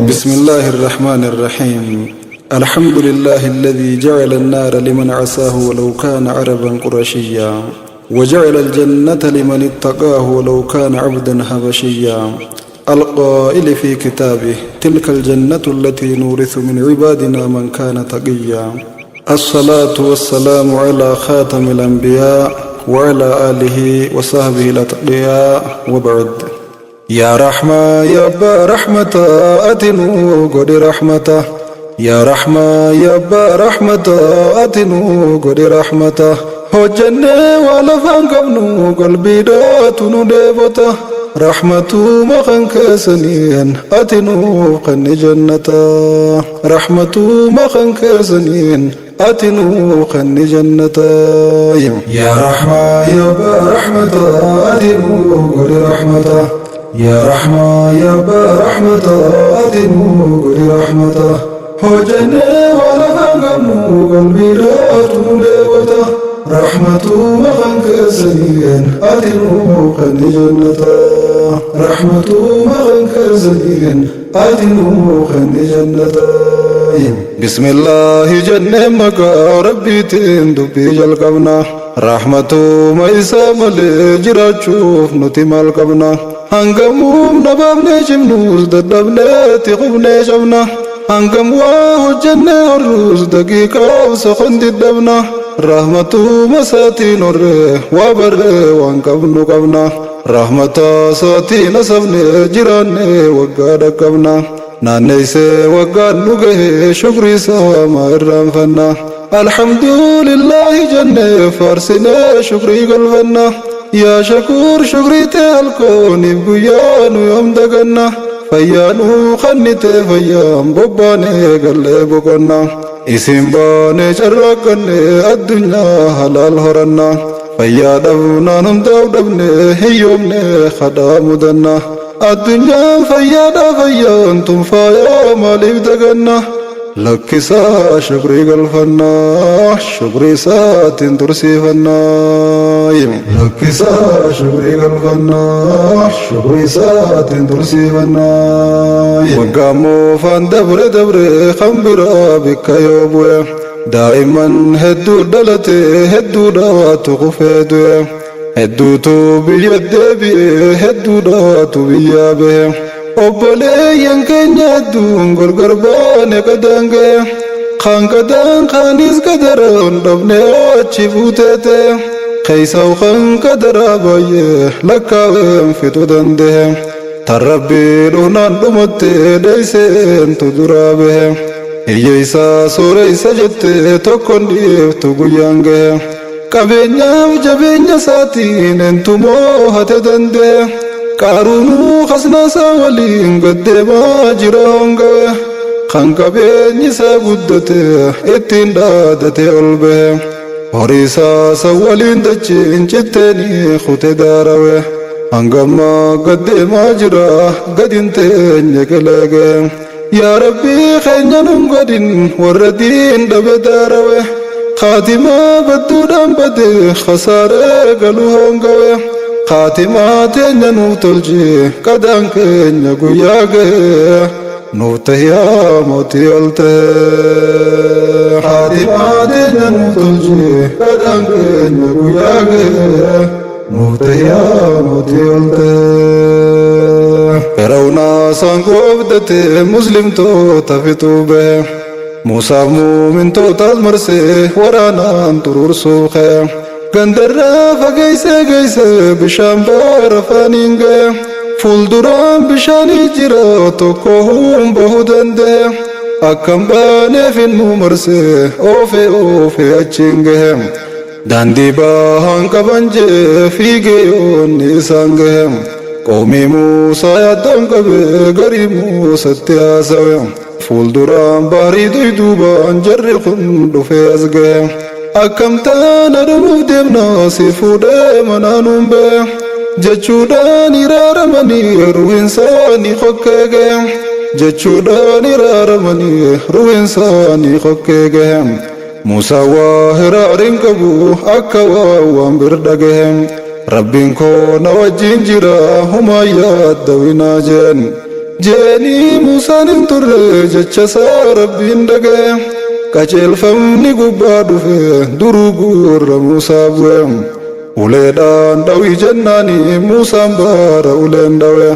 بسم الله الرحمن الرحيم. الحمد لله الذي جعل النار لمن عصاه ولو كان عربا قرشيا، وجعل الجنة لمن اتقاه ولو كان عبدا حبشيا، القائل في كتابه: تلك الجنة التي نورث من عبادنا من كان تقيا. الصلاة والسلام على خاتم الأنبياء وعلى آله وصحبه الأتقياء، وبعد. يا رحمة يا أبا رحمة، أتنو قد رحمته. يا رحمة يا أبا رحمة، أتنو قد رحمته. Hojjannee waa lafaan qabnu, qalbiidhaatu nu dheebota. Rahmatuma kan keessaniin ati nuuf kenni jannata. Rahmatuma kan keessaniin ati nuuf kenni jannata. يا رحمة يا أبا رحمة، ati nuuf godhi rahmata. يا رحمة يا أبا رحمة، ati nuuf godhi rahmata. Hojjannee waa lafaan qabnu, qalbiidhaatu nu dheebota. Rahmatuma kan keessaniin ati nuuf kenni jannata. Rahmatuma kan keessaniin ati nuuf kenni jannata. Bismillaahi jennee maqaa Rabbiitiin dubbii jalqabna. Rahmatuma isaa malee jiraachuuf nuti maal qabna? Hangamuuf dhabaafnee cimnuus, dadhabneetti qubnee cabna. Hangam waa hojjennee horruus, daqiiqaaf sokondi dhabna. Rahmatuma isaatiin horree waa barree waan qabnu qabna. Rahmata isaatiin asafnee jiraannee waggaa dhaqqabna. Naanneessee waggaan nu gahee, shukrii isaa maa irraanfanna? Alhamdulillaahi jennee faarsinee shukrii galfanna. Yaa Shakuur, shukrii ta'e halkooniif guyyaa nu yoom daganna? Fayyaanuu kannitee fayyaan bobbaanee gallee boqonna. Isin baanee carraaqqanne, addunyaa halaal horanna. Fayyaa dhabnaan hundaaf dhabne, hiyyoomne kadhaa mudanna. Addunyaan fayyaadha, fayyaan tun faayaa maaliif daganna? Lakkisaa shukrii galfannaa, shukrii isaatiin tursiifannaa. Lakkisaa shukrii galfannaa, shukrii isaatiin tursiifannaa. Waggaa moofaan dabre dabre kan biraa bikka yoo bu'e, daa'imman hedduu dhalate, hedduudhaatu kufee du'e. Hedduutu biyya deebi'e, hedduudhaatu biyyaa bahe. Obboleeyyan keenya hedduun gargar baane qadaan ga'e. Kaan qadaan kaanis qadaraan dhabne achi buuteete. Keessaw kan qadaraa baay'ee lakkaaween fixuu danda'e. Tan Rabbii dhufnaan dhumatte, dheeyseentu duraa bahe. Hiyyeessaa sooreysa jette tokkon dhiiftu guyyaan gahe. Qabeenyaaf jabeenya isaatiin entumoo hate danda'e? Qaaruunuu khasnaasaa waliin gaddeemaa jira hongawe. Kan qabeenyi isaa guddate ittiin dhaadate ol bahe. Horii isaa san waliin dachiin citteenii kute daarawe. Hangammaa gaddeemaa jira, gadin teenye qaleege. Yaa Rabbii keenya, nun godhin warra diin dhabe daarawe. Khaatimaa badduudhaan bade, khasaaree galuu hongawe. Khaatimaa teenya nuuf tolchi, qadaan keenya guyyaa gahe. Nuuf tahiyaa mootii ol ta'e. Khaatimaa teenya nuuf tolchi, qadaan keenya guyyaa gahe. Nuuf tahiyaa mootii ol ta'e. Fir'aawnaa saangoo abdate muslimtoota fixuu bahe. Muusaaf muumintootaas marsee waraanaan xuruursuu ka'e. Gandarraa fageessee geessee bishaan baara afaaniin ga'e. Fuulduraan bishaanii jira, tokko huun bahuu danda'e. Akkam baaneef innu marsee oofee oofee achiin gahe. Daandii bahaan qaban jee fiigee yoonni isaan gahe. Qoomii Muusaa yaaddaan qabe, garii Muusatti haasawe. Fuulduraan baarii duyduubaan jarri kun dhufee as gahe. Akkam taana, dhumuuf deemna, si fuudhee manaanuun ba'e. Jechuudhaan iraaramanii ruhiinsaanii hokkee gahe. Jechuudhaan iraaramanii ruhiinsaanii hokkee gahe. Muusaa waa hiraariin qabu akka waa waan bir dhagahe. Rabbiin koo na wajjin jira, humaa yaaddawinaa jeen. Je'eenii Muusaan hin turre jecha isaa Rabbiin dhagaye. Qajeelfamni gubbaa dhufe duruu gurra Muusaa bu'e. Uleedhaan dhawi jennaani Muusaan baara uleen dhawe.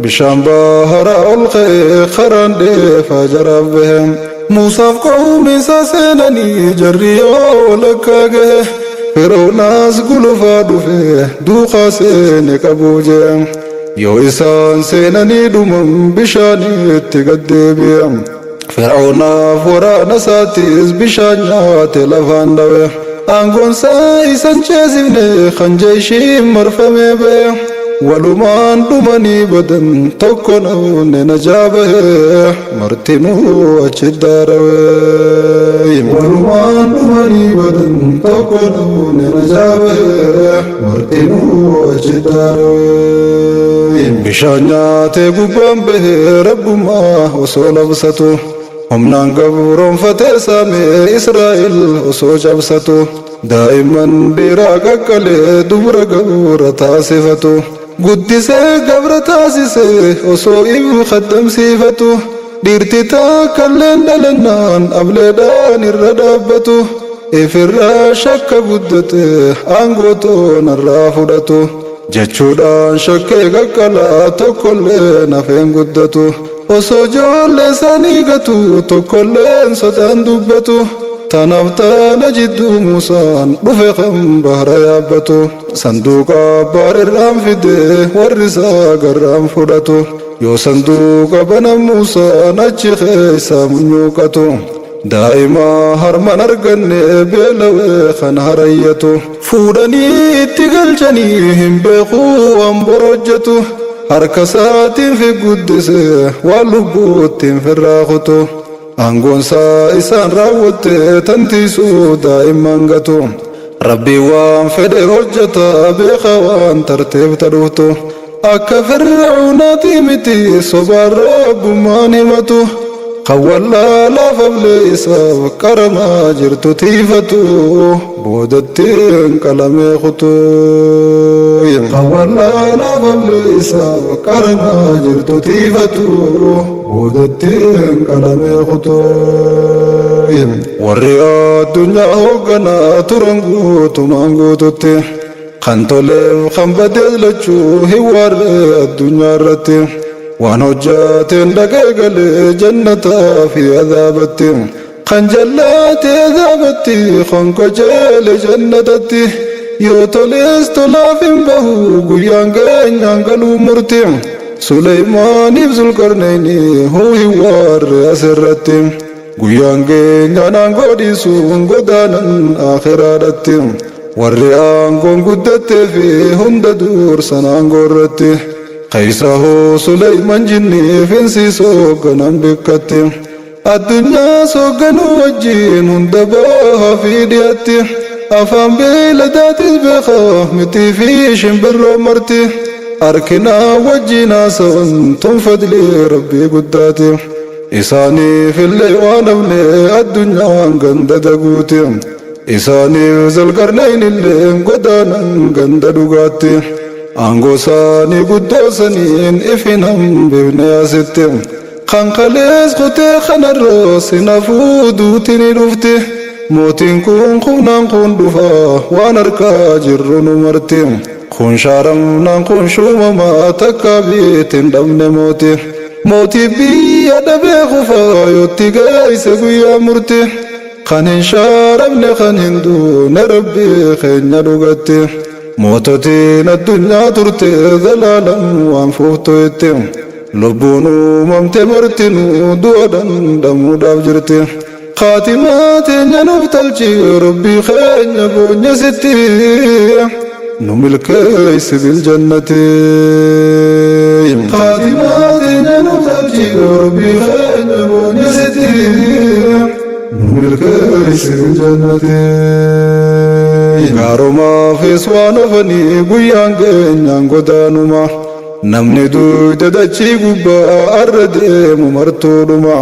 Bishaan baharaa ol ka'e karaan dheefaa jaraaf bahe. Muusaaf qawmi isaa seenanii jarri yoo walakkaa gahe. Fir'awnaas gulufaa dhufe duukaa seene qabuuf je'e. Yoo isaan seenanii dhuman bishaanitti gad deebi'e. Fir'awnaaf waraana isaattis bishaan nyaate lafaan dhawe. Aangoon isaa isan ceesifne kan jeeshiin marfamee ba'e. Walumaan dhumanii badan tokko namni najaa bahe martinuu achi daarawe. Walumaan dhumanii badan tokko namni najaa bahe martinuu achi daarawe. Bishaan nyaatee gubbaan bahe rabbummaa osoo labsatu. Humnaan gabroonfatee saame Israa'el osoo cabsatu. Daa'imman dhiiraa qaqqalee dubra gabra taasifatu. Guddisee gabra taasise osoo if khaddamsiifatu. Dhiirti takkalleen dhalannaan ableedhaan irra dhaabbatu. Ifirraa shakka guddate aangoo toonarraa fudhatu. Jechuudhaan shakkee qaqqalaa tokkollee nafeen guddatu. Osoo ijoollee isaanii gatu tokkolleen sodaan dubbatu. Tanaaf tana jidduu Muusaan dhufe kan bahara yaabbatu. Sanduuqa abbaan fide warri isaa garraan fudhatu. Yoo sanduuqa banan Muusaan achi keessaa munyuuqatu. Daa'ima harman arganne beelawee kan harayyatu. Fuudhanii itti galchanii hin beekuu waan bor hojjetu. Harka isaatiin fi guddise waan lubbuuttiin firraa kutu. Aangoon isaa isaan raawwatte tantiisuu daa'imman gatu. Rabbi waan fedhe hojjeta beeka waan tarteef dhuftu. Akka fir'aunaati miti sobaan rabbummaan himatu. Kan wallaalaaf ablee isaaf qaramaa jirtu tiifatu. Boodattiin qalamee kutu. Kan wallaalaaf ablee isaaf qaramaa jirtu tiifatu. Boodattiin qalamee kutu. Warri addunyaa hoogganaa turan guutumaan guututti. Kan toleef kan badees lachuu hin waarre addunyaa irratti. Waan hojjateen dhaqee galee jannataa fi azaabatti. Kan jallaate azaabatti kan qajeele jannatatti. Yoo tolees tolaaf hin bahu guyyaan geenyaan galuu murti. Suleymaaniif Zulqarneyni huu hin waarre asirratti. Guyyaan geenyaan aangoo dhiisuun godaanan akhiraadhatti. Warri aangoon guddattee fi hunda dursan aangoo irratti. Keessa hoo Suleyman jinnii finsiis hoogganan bikkatti. Addunyaa soogganuu wajjin hunda bahaa fi dhiyatti. Afaan beeyladaatis beeka mitii fi shimbirroo marti. Arkinaa wajjin haasa'uun tun fadlii rabbii guddaati. Isaaniif illee waan hafne addunyaan ganda daguuti. Isaaniif Zulqarnayn illee godaanan ganda dhugaatti. Aangoo isaanii guddoo saniin ifin hambifne asitti. Kan kalees kutee kanarra sinafuu duuti ni dhufti. Mootiin kun kunaan kun dhufa waan harkaa jirru nu marti. Kun shaaramnaan kun shuumamaa takka biitiin dhabne mooti. Mootii biyya dhabee kufaa yootti geesse guyyaa murti. Kan hin shaaramne kan hin duune rabbii keenya dhugatti. Moototiin addunyaa turte zalaalam waan fuuftu itti. Lubbuun uumamte martinuu du'a dhandhamuudhaaf jirti. Khaatimaa teenya nuuf talchi rabbii keenya boonye sitti. Nu milkeessi biljannati. Khaatimaa teenya nuuf talchi rabbii keenya boonye sitti. Nu milkeessi biljannati. Gaarumaafis waan hafanii guyyaan geenyaan godaanuma. Namni duyda dachii gubbaa arra deemu martuudhuma.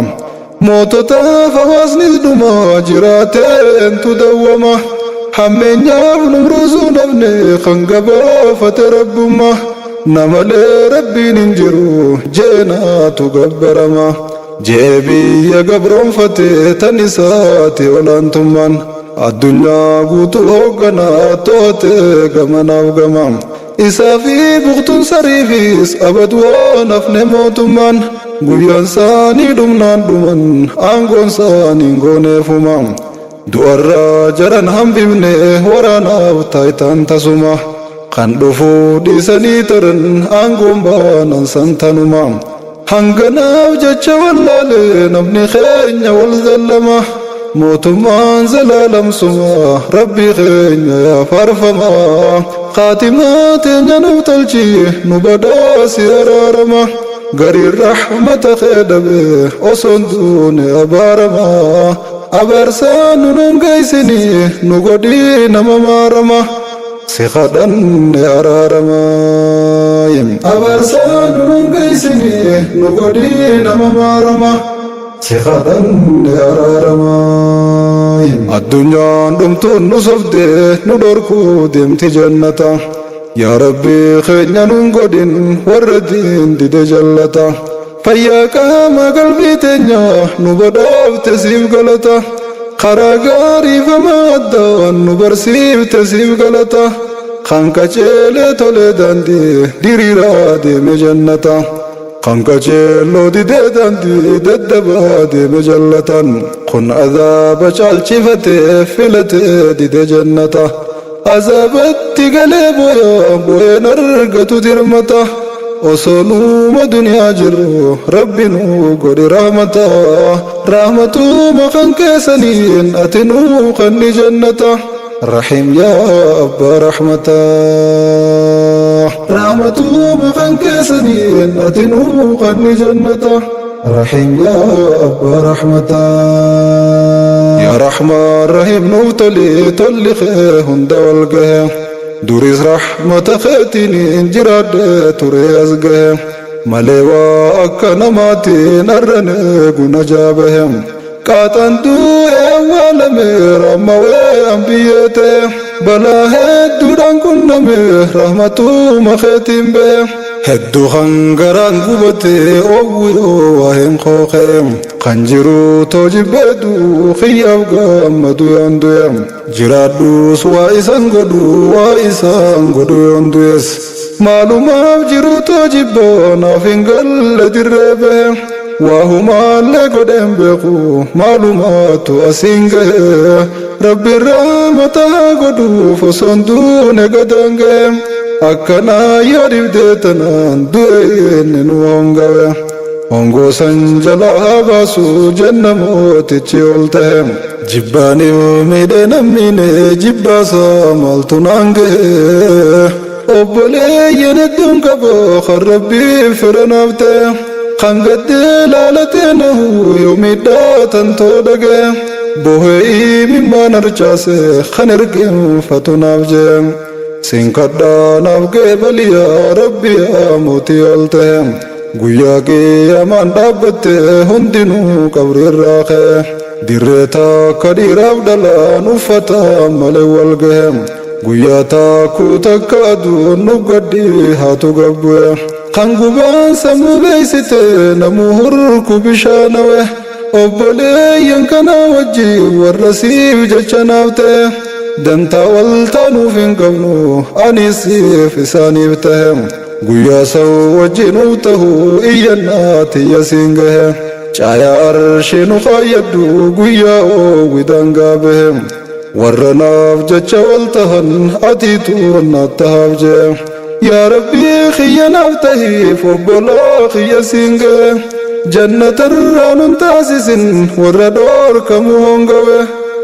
Moototaaf hawaasnis dhuma jiraateentu dawwama. Hammeenyaaf numruusuu dhabne kan gabaafate rabbumma. Namalee Rabbiin hin jiru jeenaatu gabbarama. Jee biyya gabroonfate tan isaati olaantummaan. Addunyaa guutuu hoogganaa to'ate gamanaaf gama. Isaa fi buktuun sariifis abad waan hafne mootummaan. Guyyaan isaanii dhumnaan dhuman aangoon isaanii hin gooneefuma. Du'arraa jaran hambifne waraanaaf taayitaan tasuma. Kan dhufuu dhiisanii taran aangoon baanan san tanuma. Hanganaaf jecha wallaale namni keenya wal zallama. Mootummaan zalaalamsuma Rabbii keenya yaa faarfama. Khaatimaa teenya nuuf tolchi nu badhaasi araarama. Gariin rahmata kee dhabe osoon duune abaarama. Abaarsaa nu nun geessini nu godhii nama maarama. Si kadhanne araarama. Abaarsaa nu nun geessini nu godhii nama maarama. Si kadhanne araarama. Addunyaan dhumtuun nu sobdee nu dhorkuu deemti jannata. Yaa Rabbi keenya nun godhin warra diin dide jallata. Fayyaa qaama qalbii teenya nu badhaafte siif galata. Karaa gaarii fama addaan nu barsiifte siif galata. Kan qaceelee tolee daandii diriiraa deeme jannata. Kan qaceelloo didee daandii daddabaa deeme jallatan. Kun azaaba caalchifatee filatee dide jannata. Azaabatti galee booya booyeen argatu dirmata. Osoo nuuma duniyaa jirru Rabbi nuu godhi rahmata. Rahmatuma kan keessaniin ati nuu kanni jannata. Rahiim yaa abbaa rahmata. Rahmatuma kan keessaniin ati nuu kanni jannata. Rahiim yaa abbaa rahmata. Yaa Rahmaan Rahiim nuuf toli tolli kee hunda wal gahe. Duris rahmata keetiin jiraadhe ture as gahe. Malee waa akka namaatiin arran eegu na jaabahe. Qaaxaan du'ee awwaalame rammawee an biyyee ta'e. Balaa hedduudhaan qunname rahmatuma keetiin bahe. Hedduu kan garaan gubate oowwiroo waa hin qooqe. Kan jiru too jibbee du'u kiyyaaf gammadu yoon du'e. Jiraadhus waa isan godhu waa isaan godhu yoon du'es. Maalumaaf jiru too jibboo naaf hin galle dirree bahe. Waa humaallee godheen beeku maalumaatu asiin gahe. Rabbiin rahmata haa godhuuf osoon duune gadaan gahe. Akkanaa yoo dhibdee tanaan du'e inni nu hongawe. Hongoo san jalaa haa baasu jenna mootichi ol tahe. Jibbaaniif miidhee nammiine jibbaasaa maaltu naan gahe. Obboleeyyan hedduun qaba kan Rabbiif fira naaf ta'e. Kan gaddee laalatee nahu yoo miidhaa tantoo dhagaye. Bohee imimmaan harcaase kan erginfatu naaf jee. Sin kadhaa naaf qeebali yaa Rabbi yaa mootii ol ta'e. Guyyaa qiyaamaan dhaabbatte hundinuu qabri irraa ka'e. Dirree takka dhiiraaf dhalaan uffata malee wal gahe. Guyyaa takkuu takka aduun nu gaddi haatu gabbu'e. Kan gubaan sammuu beeksite namuu hurku bishaanawe. Obboleeyyan kana wajjin warra siif jecha naaf ta'e. Dantaa wal taanuuf hin qabnu ani siif isaaniif ta'e. Guyyaa sau wajjin nuuf ta'u iyyannaa tiyya siin gahe. Caayaa arshii nu kaayyadhu guyyaa oowwi daangaa bahe. Warra naaf jecha wal tahan atiitu naaf tahaaf jee. Yaa Rabbii kiyya naaf tahiif obbolaa kiyya siin gahe. Jannatarraa nun taasisin warra dhoorkamu hongawe.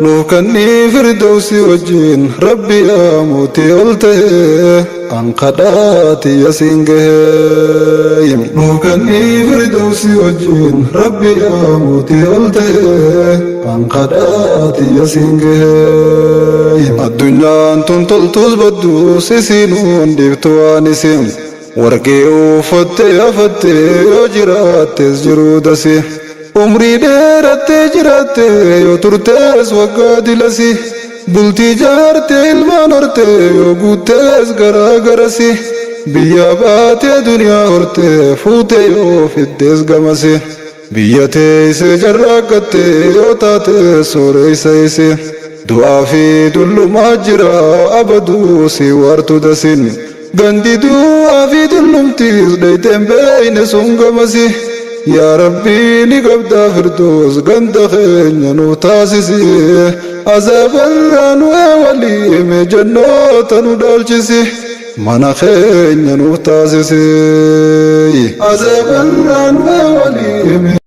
Nuuf kannii firdawsi wajjin Rabbi yaa mootii ol tahe. An kadhaa tiyya siin gahe. Nuuf kannii firdawsi wajjin Rabbi yaa mootii ol tahe. An kadhaa tiyya siin gahe. Addunyaan tun toltus badduus isiinuun dhiiftu waan isin. Warqii uffattee hafattee yoo jiraattes jiruu dasi. Umrii dheerattee jiraatte yoo turtes waggaa dilasi. Bultii jaartee ilmaan hortee yoo guuttes garaa garasi. Biyya baatee duniyaa hortee fuute yoo fiddees gamasi. Biyya teessee jarraaqattee yoo taate sooreysa isi. Du'aa fi dullumaa jira abaduu si wartu dasin. Gandi du'aa fi dullumtiis dheyteen beeyne sun gamasi. Yaa Rabbii ni qabdaa firdoos ganda keenya nu taasisi. Azaabarraa nu eewalii mee jannoota nu dhaalchisi. Mana keenya nuuf taasisi. Azaabarraa nu eewalii mee.